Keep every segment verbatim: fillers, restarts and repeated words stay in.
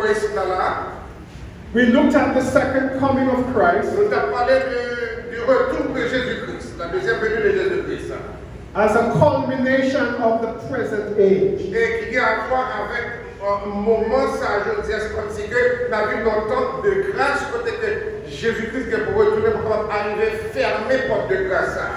Kris la la. We looked at the second coming of Christ. Nou t ap pale de, du retour de Jésus-Christ, la deuxième venue de Jésus-Christ, as a culmination of the present age. E ki gen a vwa avèk, euh, moman sa jodi a, se kòmsi ke n ap viv nan tan de gras kote ke Jezi Kris gen pou retounen pou kapab arive fèmen pòt de gras sa.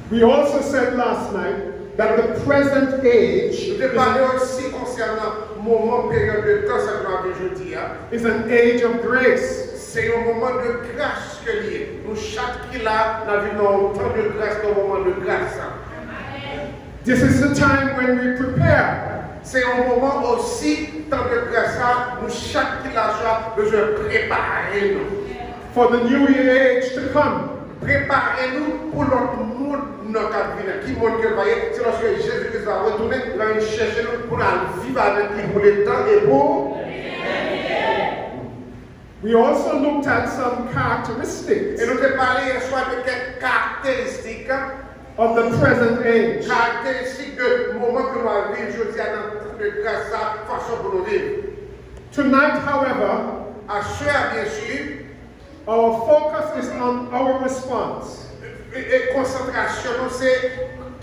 We also said last night that the present age Nou te pale osi konsènan moman, peryòd de tan sa ke nou ap viv jodi a. Is an age of grace. Se yon moman de gras ke li ye. Nou chak ki la, n ap viv nan yon tan de gras, nan yon moman de gras. This is the time when we prepare Se yon moman osi, tan de gras sa, nou chak ki la sa, bezwen prepare nou. For the new age to come. Prepare nou pou lòt mond nan k ap vini. Ki mond ke l va ye? Se lòske Jezi Kris va retounen, li va vin chèche nou pou n al viv avèk li pou letan e pou We also looked at some characteristics E nou te pale yè swa de kèk karakteristik of the present age. Karakteristik de moman ke nou ap viv jodi a nan tan de gras sa, fason pou nou viv. Tonight, however, Aswè a, byen si, our focus is on our response. E, e konsantrasyon nou se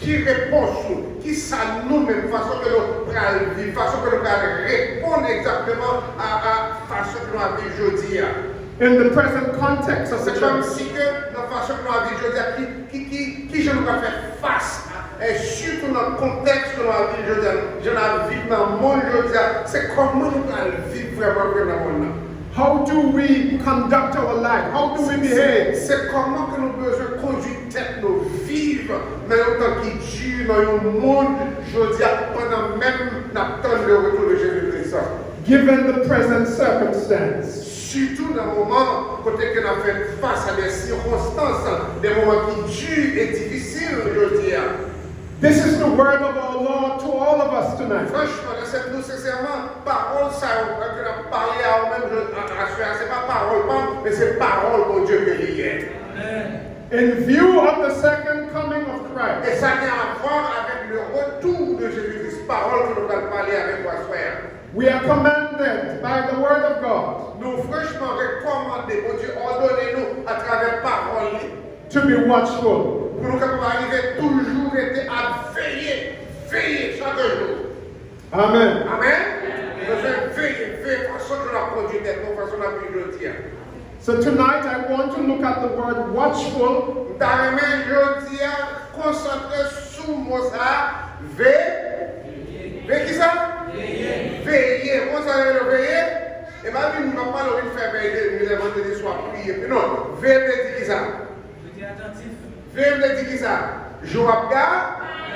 ki repons nou, ki sa nou menm, fason ke nou pral viv, fason ke nou pral reponn egzakteman a, a fason ke nou ap viv jodi a. In the present context of Se the church. kòmsi ke nan fason ke nou ap viv jodi a, ki, ki, ki, ki jan nou pral fè fas a, e sitou nan kontèks ke nou ap viv jodi a, jan n ap viv nan mond jodi a, se kòman nou pral viv vrèman vre nan mond nan. How do we conduct our life? How do we behave? Se kòman ke nou bezwen kondui tèt nou, viv nan yon tan ki di, nan yon mond jodi a, pandan menm n ap tann le retour de Jezi Kris. Given the present circumstance. Sitou nan moman kote ke n ap fè fas a de sikonstans, de moman ki di e difisil jodi a. This is the word of our Lord to all of us tonight. Franchman, lè se nou sensèman, pawòl sa yo, ke n ap pale a ou menm, je, a, aswè a, se pa pawòl pa m, men se pawòl Bondye ke li ye. In view of the second coming of Christ, E sa gen a vwa avèk le retour de Jezi Kris, pawòl ke nou pral pale avèk ou aswè a. We are commanded by the word of God Nou franchman rekòmande, Bondye òdone nou atravè pawòl li, to be watchful. Pou nou kapab arive toujou rete ap veye, veye chak jou. Amen. Amèn. Nou bezwen veye, veye fason ke n ap kondui tèt nou, fason n ap viv jodi a. So tonight I want to look at the word watchful M ta renmen jodi a konsantre sou mo sa a, ve, ve kisa? Veye. Veye. Ou konn sa yo rele veye? E pa vin, m ap pale w vin fè vèy de nuit lè vandredi swa, priye. Non, veye vle di kisa? Rete atantif. Veye vle di kisa? Jou ap ga,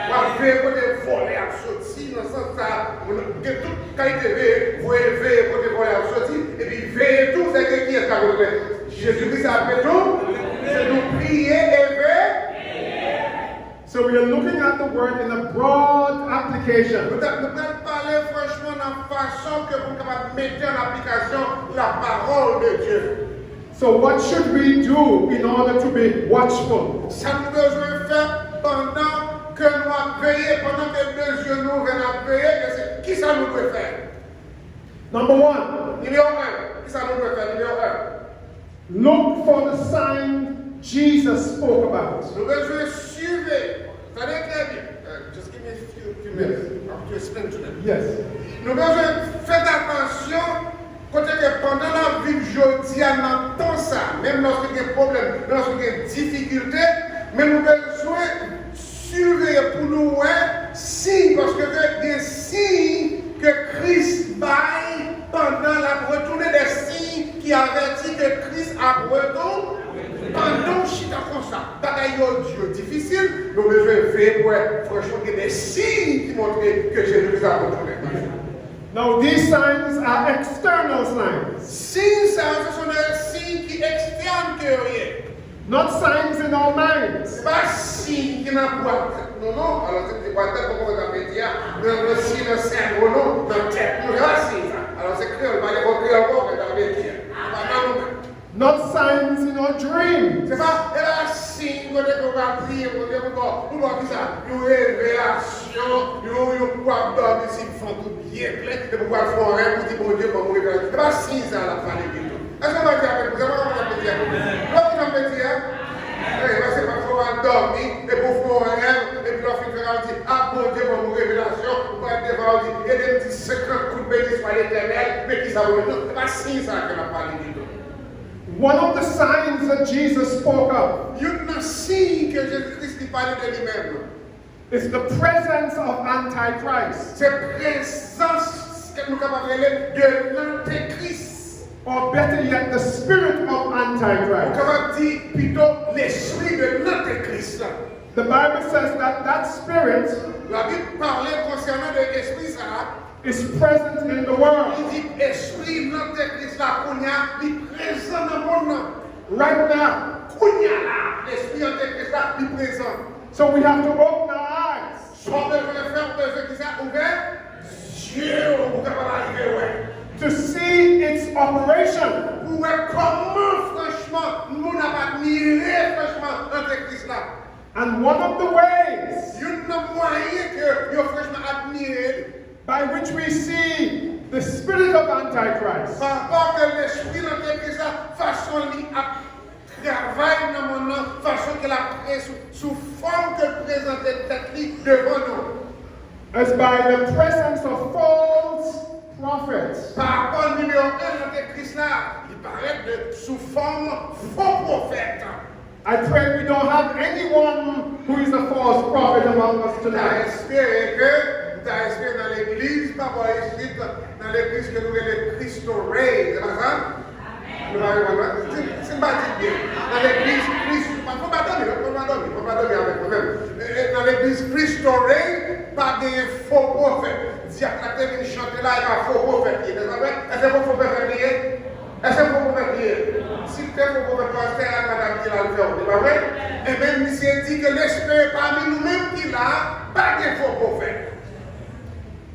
w ap veye kote vòlè ap soti, nan sans sa, moun gen tout kalite veye, voye veye kote vòlè ap soti, epi veye tou, se ke kiyès k ap retounen? Jezi Kris ap retounen, se nou priye e veye. So we are looking at the word in a broad application. Nou ta, nou pral pale franchman nan fason ke pou n kapab mete an aplikasyon la parole de Dieu. So what should we do in order to be watchful? Sa nou bezwen fè pandan ke nou ap veye, pandan ke de zye nou ouvè n ap veye, e se kisa nou dwe fè? Number one, Nimewo en, kisa nou dwe fè? Nimewo en. Look for the sign Jesus spoke about. Nou bezwen swive, tande trè byen. Uh, just give me a few, few minutes. I have to explain to them. Yes. Nou bezwen fè atansyon kote ke pandan n ap viv jodi a nan tan sa, menm lòske gen pwoblèm, menm lòske gen difikilte, men nou bezwen siveye pou nou wè siy, paske ke gen siy ke Kris bay pandan l ap retounen, de siy ki avèti ke Kris ap retounen. Pandan w chita konsa, bagay yo di, yo difisil, nou bezwen veye pou wè, franchman, gen de siy ki montre ke Jezi Kris ap retounen. Now, these signs are external signs. Siy sa yo, se son de siy ki ekstèn ke yo ye. Not signs in our minds. Se pa siy ki nan bwat tèt nou, non. Alò, se te bwat tèt nou, kòman ta vle di a, nan, nan siy nan sèvo nou, nan tèt nou, se pa siy sa. Alò, se kreyòl, pa gen bon kreyòl, kòman ta vle di a. Se pa nan nou menm. Not signs in our dreams. Se pa, e pa siy kote ke w va priye Bondye pou ba w, pou ba w kisa? Yon revelasyon, yon, yon, w ap dòmi sou vant ou byen klè, epi w al fè yon rèv, ou di, "Bondye, ban mwen revelasyon." Pa siy sa l ap pale de tou. Èske w pa di amèn pou sa? Mwen konprann sa m vle di a. Lè w konprann sa m vle di a. Wi, paske pafwa w al dòmi, epi w fè yon rèv, epi lè w fin fè rèv, w di, a, Bondye ban m yon revelasyon, ou parèt devan, w di, ede m di senkant kout beni swa Letènèl, men kisa pou mwen? Non, se pa siy sa ke l ap pale de tou. One of the signs that Jesus spoke of Youn nan siy ke Jezi Kris li pale de li menm, is the presence of Antichrist. Se prezans, ke nou kapab rele, de lantekris. Or better yet, the spirit of Antichrist. Ou kapab di pito lespri de lantekris la. The Bible says that that spirit Labib pale konsènan de espri sa a. Is present in the world. Li di espri lantekris la kounye a, li prezan nan mond nan. Right now. Kounye a la, lespri lantekris la, li prezan. So we have to open our eyes. Sa w bezwen fè, ou bezwen ki sa? Ouvè zye w pou w kapab arive wè. To see its operation. Pou w wè kòman franchman moun ap admire franchman lantekris la. And one of the ways Youn nan mwayen ke yo franchman admire li, by which we see the spirit of Antichrist pa rapò ke lespri lantekris la, fason li ap travay nan mond nan, fason ke l ap pre-, sou, sou fòm ke l prezante tèt li devan nou. As by the presence of false prophets. Pa rapò nimewo en lantekris la, li parèt de, sou fòm fo pwofèt. I pray we don't have anyone who is a false prophet among us tonight. M ta espere ke, m ta espere nan legliz pa bò isit, nan legliz ke nou rele Cristo Rey, se pa sa? Nou pa reponn, non? Si, si m pa di byen, nan legliz Kris, pa, fò pa dòmi, non, fò pa dòmi, fò pa dòmi avèk mwen menm. E, e, nan legliz Cristo Rey, pa genyen fo pwofèt. Dyak la te vin chante la, e pa fo pwofèt li ye, nèspa vre? Èske fo pwofèt li ye? Èske fo pwofèt li ye? Si l te fo pwofèt, pastè a, madanm ki la, l fè w, se pa vre? Enben, misye di ke l espere pami nou menm ki la, pa gen fo pwofèt.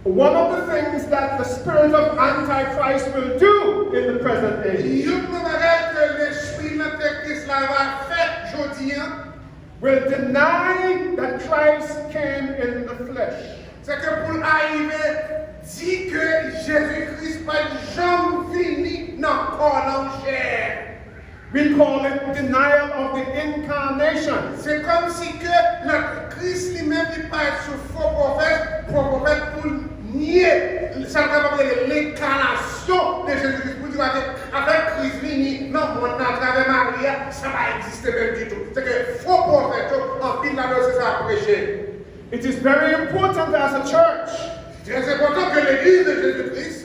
One of the things that the spirit of Antichrist will do in the present age Youn nan bagay ke lespri lantekris la va fè jodi a, will deny that Christ came in the flesh. Se ke pou l arive di ke Jezi Kris pa t janm vini nan kò, nan chè. We call it denial of the incarnation. Se kòmsi ke lantekris li menm li parèt sou fo pwofèt, fo pwofèt pou l nye sa n kapab rele lenkanasyon de Jezi Kris. Pou l di pa ke afè Kris vini nan mond nan atravè Mari a, sa pa egziste menm ditou. Se ke fo pwofèt yo, anpil ladan yo se sa y ap preche. It is very important as a church Trè enpòtan ke legliz de Jezi Kris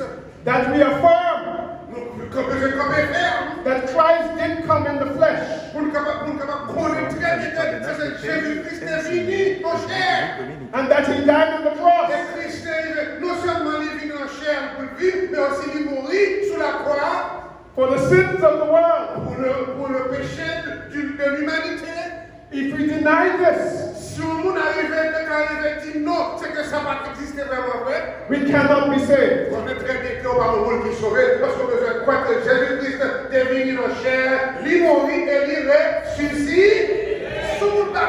that we affirm nou, nou bezwen kanpe fèm that Christ did come in the flesh pou n kapab, pou n kapab konnen trè byen ke se, se Jezi Kris te vini an chè and that he died on the cross e Kris te rive, non sèlman li vini an chè pou l viv, men osi li mouri sou lakwa for the sins of the world. Pou le, pou le péché de, de l'humanité. If we deny this, si yon moun arive, te ka rive di non, se ke sa pa t egziste vrèman vre, we cannot be saved. Konnen trè byen ke w pa yon moun ki sove, paske w bezwen kwè ke Jezi Kris te vini nan chè, li mouri e li resisite.